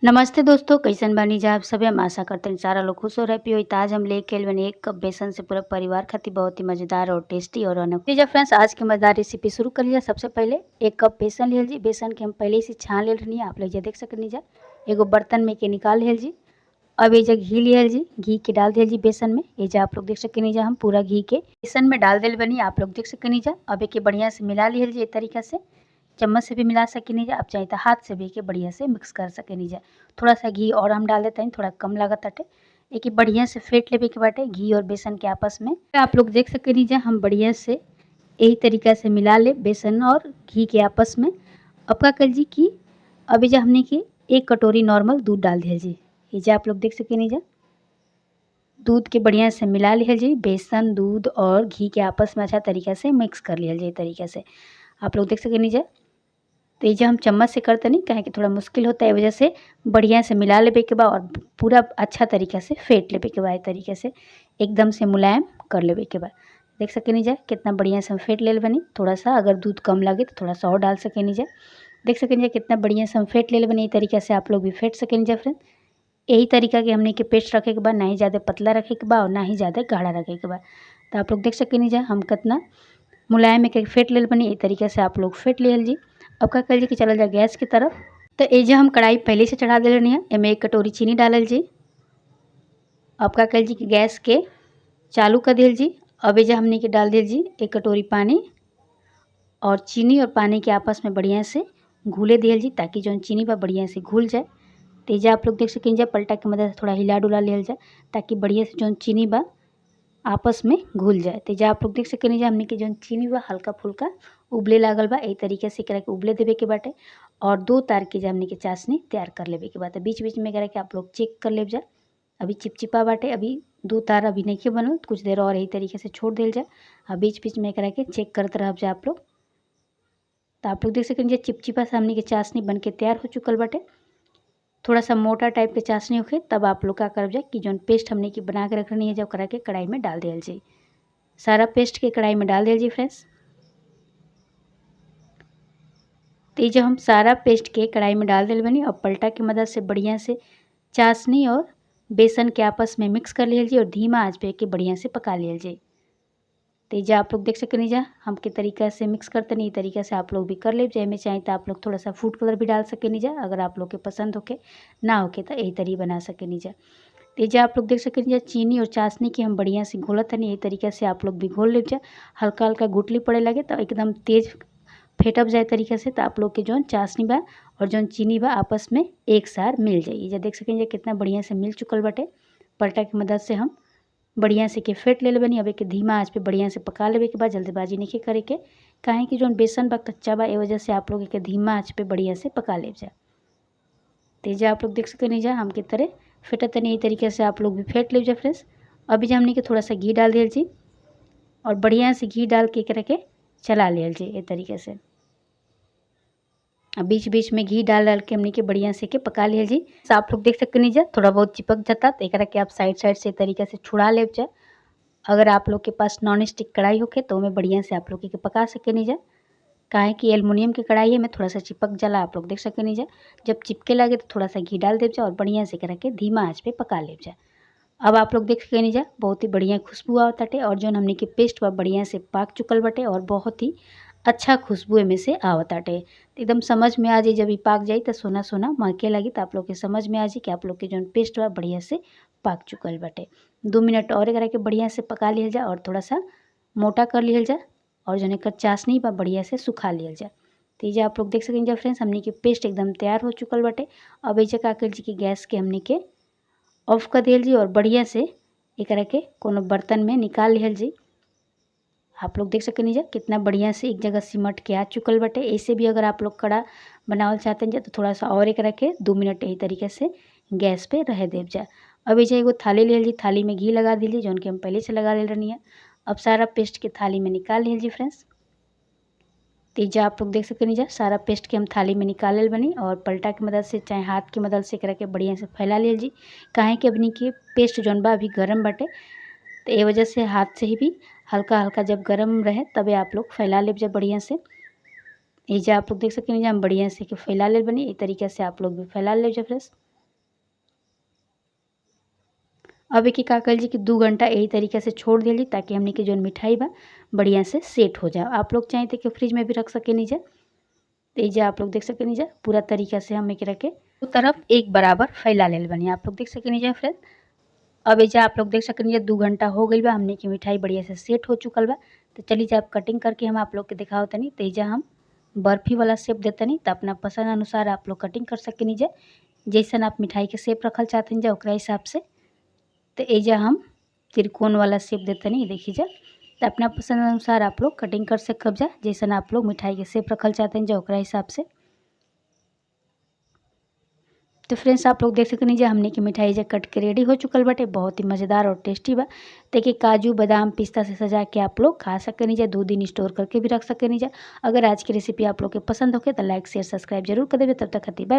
नमस्ते दोस्तों, कैसन बानी जा आप सभी। हम आशा करते हैं सारा लोग खुश हो रहे हो। आज हम लेके आइल बनी 1 कप बेसन से पूरा परिवार खातिर बहुत ही मज़ेदार और टेस्टी और अनोखी। जी फ्रेंड्स, आज की मज़ेदार रेसिपी शुरू कर लिया। सबसे पहले 1 कप बेसन लिहल जी। बेसन के हम पहले से छान ले रही, आप लोग देख सकनी जा। एगो बर्तन में के निकाल लिहल जी। अब एजा घी लिहल जी, घी के डाल दिहल जी बेसन में। एजा आप लोग देख सकनी जा, हम पूरा घी के बेसन में डाल दिल बनी, आप लोग देख सकनी जा। अब एके बढ़िया से मिला लिहल जी। तरीका से चम्मच से भी मिला सकेनी जा, आप चाहे तो हाथ से भी के बढ़िया से मिक्स कर सकेनी जा। थोड़ा सा घी और हम डाल देते हैं, थोड़ा कम लागत ताटे। एक बढ़िया से फेंट लेवे के बाटे घी और बेसन के आपस में। आप लोग देख सकेनी जा, हम बढ़िया से यही तरीका से मिला ले बेसन और घी के आपस में। अब का कर जी कि अभी जा हमने की 1 कटोरी नॉर्मल दूध डाल दिया जी। ये जा आप लोग देख सकेनी जा, दूध के बढ़िया से मिला लिहल जी। बेसन, दूध और घी के आपस में अच्छा तरीका से मिक्स कर लिहल जी। तरीका से आप लोग देख सकेनी जा। तो ये हम चम्मच से करते नहीं, काहे कि थोड़ा मुश्किल होता है, वजह से बढ़िया से मिला लेवे के बाद और पूरा अच्छा तरीका से फेंट लेवे के बाद तरीके से एकदम से मुलायम कर लेवे के बाद देख सकेनी जा कितना बढ़िया से हम फेंट ले बनी। थोड़ा सा अगर दूध कम लगे तो थोड़ा सा और डाल सकेनी जा। देख सकेनी जा कितना बढ़िया से हम फेंट ले बनी। तरीका से आप लोग भी फेंट सकेनी जा फ्रेंड। यही तरीका के हमने के पेस्ट रखे के बाद ना ही ज़्यादा पतला रखे के बाद और ना ही ज़्यादा गाढ़ा रखे के बाद। तो आप लोग देख सकेनी जा हम कितना मुलायम एक फेंट ले बनी। यही तरीके से आप लोग फेंट लिहल जी। अब का कर जी कि चलल जा गैस की तरफ। तो ये जो हम कढ़ाई पहले से चढ़ा दिल है, एमें 1 कटोरी चीनी डालल जी। अब का कर जी कि गैस के चालू कर दिल जी। अब ये जो हमने के डाल दिल जी 1 कटोरी पानी और चीनी और पानी के आपस में बढ़िया से घुले दिल जी, ताकि जो चीनी बा बढ़िया से घुल जाए। तो ये आप लोग देख सकें जा पलटा के मदद से थोड़ा हिला डुला लिहल जाए, ताकि बढ़िया से जो चीनी बा आपस में घुल जाए। तो जा आप लोग देख सकें जा हमने के जो चीनी बा हल्का फुल्का उबले लागल बा। यही तरीके से एकरा के उबले देवे के बाटे और 2 तार के हमने के चाशनी तैयार कर लेवे के बाटे। बीच बीच में एकरा के आप लोग चेक कर ले जा। अभी चिपचिपा बाटे, अभी 2 तार अभी नहीं बनल, कुछ देर और यही तरीके से छोड़ दिल जाए और बीच बीच में एकरा के चेक करते रह जा आप लोग। तो आप लोग देख सकें जा चिपचिपा से हमने के चाशनी बन के तैयार हो चुकल बाटे। थोड़ा सा मोटा टाइप के चाशनी होखे तब आप लोग का करब जाए कि जौन पेस्ट हमने की बना के रखनी है जब करा के कढ़ाई में डाल दिया जाए। सारा पेस्ट के कढ़ाई में डाल दिया जी फ्रेंड्स। तो ये जो हम सारा पेस्ट के कढ़ाई में डाल दिल बनी और पलटा की मदद से बढ़िया से चाशनी और बेसन के आपस में मिक्स कर लिया जी और धीमा आंच पे के बढ़िया से पका लिया जाए। तो ये आप लोग देख सकें जा हम के तरीका से मिक्स करते नहीं, तरीका से आप लोग भी कर ले। जय में चाहे तो आप लोग थोड़ा सा फूड कलर भी डाल सकें जा, अगर आप लोग के पसंद होके ना होके तो यही तरी बना सकें जा। तो ये आप लोग देख सकें जा चीनी और चाशनी की हम बढ़िया से घोलत हनी। यही तरीका से आप लोग भी घोल ले जा। हल्का हल्का गुटली पड़े लगे तो एकदम तेज़ फेंटब जाए तरीका से, तो आप लोग के जौन चाशनी बा और जौन चीनी बा आपस में एक सार मिल जाए। ये देख सकें जा कितना बढ़िया से मिल चुकल बाटे। पलटा की मदद से हम बढ़िया से के फेंट ले बनी। अब एक धीमा आंच पे बढ़िया से पका लेवे के बाद जल्दबाजी नहीं करे के, काहे कि जौन बेसन बा कच्चा बा, ए वजह से आप लोग एक धीमा आंच पे बढ़िया से पका ले जाए। तेजा आप लोग देख सके नहीं जा हम के तरह फेंटत नहीं, तरीके से आप लोग भी फेंट ले जाए फ्रेंड्स। अभी जो हमने के थोड़ा सा घी डाल दिया जी और बढ़िया से घी डाल के एकरा के चला लियल जी ये तरीके से। अब बीच बीच में घी डाल डाल के हमने के बढ़िया से के पका लिया जी। आप लोग देख सकते नहीं जा थोड़ा बहुत चिपक जाता, तो एकरा के आप साइड साइड से तरीके से छुड़ा ले जा। अगर आप लोग के पास नॉन स्टिक कढ़ाई होके तो में बढ़िया से आप लोग के पका सके नहीं जा। काहे कि एल्युमिनियम की कढ़ाई है में थोड़ा सा चिपक जाला, आप लोग देख सके नहीं जा। जब चिपके लगे तो थोड़ा सा घी डाल दे जा और बढ़िया से एकरा के धीमा आँच पे पका ले जा। अब आप लोग देख सके नहीं जा बहुत ही बढ़िया खुशबू आवताटे और जौन हमने के पेस्ट बा बढ़िया से पाक चुकल बाटे और बहुत ही अच्छा खुशबू एमे से आवताटे। एकदम समझ में आ जाए जब ये पाक जाए तो सोना सोना महके लगी, तो आप लोग के समझ में आ जाए कि आप लोग के जौन पेस्ट बा बढ़िया से पाक चुकल बाटे। 2 मिनट और एकरा के बढ़िया से पका लिहल जा और थोड़ा सा मोटा कर लिहल जा और जौन एकर चाशनी बा बढ़िया से सुखा लिहल जा। तो ये आप लोग देख सकें जा फ्रेंड्स हमने के पेस्ट एकदम तैयार हो चुकल बाटे। अब ऐसे का कर जी कि गैस के हमने के ऑफ कर दिहल जी और बढ़िया से एकरा के कोनो बर्तन में निकाल लिहल जी। आप लोग देख सकें जा कितना बढ़िया से एक जगह सिमट के आ चुकल बाटे। ऐसे भी अगर आप लोग कड़ा बनावल चाहते हैं तो थोड़ा सा और एकरा के 2 मिनट यही तरीके से गैस पे रह देव जा। अब ऐसे एगो थाली लिहल जी, थाली में घी लगा दिली जौन कि हम पहले से लगा ले रही है। अब सारा पेस्ट के थाली में निकाल लिहल जी फ्रेंड्स। तो जा आप लोग देख सकें जा सारा पेस्ट के हम थाली में निकाल लेल बनी और पलटा के मदद से चाहे हाथ की मदद से एकरा के बढ़िया से फैला लिहल जी। काहे कि अबनी के पेस्ट जौन बा अभी गर्म बाटे, तो ये वजह से हाथ से ही भी हल्का हल्का जब गर्म रहे तबे आप लोग फैला लेब जब बढ़िया से। ये जा आप लोग देख सकें जा हम बढ़िया से के फैला ले बनी। ये तरीके से आप लोग भी फैला ले जा फ्रेंड्स। अब एके का कइल जी कि 2 घंटा यही तरीका से छोड़ दिया ताकि हमनी के जौन मिठाई बा बढ़िया से सेट हो जाए। आप लोग चाहें तो कि फ्रिज में भी रख सकेनी जा। तो एजा आप लोग देख सकेनी जा पूरा तरीका से हम एकरा के तरफ एक बराबर फैला लेल बनी। आप लोग देख सकेनी जा फ्रेंड। अब एजा आप लोग देख सकेनी जा 2 घंटा हो गइल बा, हमनी के मिठाई बढ़िया से सेट हो चुकल बा। तो चलिए जा अब कटिंग करके हम आप लोग के दिखाओ तनी। तो एजा हम बर्फ़ी वाला शेप देतनी, तो अपना पसंद अनुसार आप लोग कटिंग कर सकेनी जा, जैसन आप मिठाई के शेप रखल चाहतनी जा ओकरा हिसाब से। तो एजा हम त्रिकोण वाला शेप देतनी, देखी जा। तो अपना पसंद अनुसार आप लोग कटिंग कर सकब जा, जैसन आप लोग मिठाई के शेप रखल चाहतनी जा ओकरा हिसाब से। तो फ्रेंड्स आप लोग देख सकनी जा हमने की मिठाई जा कट के रेडी हो चुकल बाटे। बहुत ही मज़ेदार और टेस्टी बा। देखिए काजू बादाम पिस्ता से सजा के आप लोग खा सकनी जा, 2 दिन स्टोर करके भी रख सकनी जा। अगर आज की रेसिपी आप लोग के पसंद होके तो लाइक शेयर सब्सक्राइब जरूर कर देबे। तब तक खातिर बाय।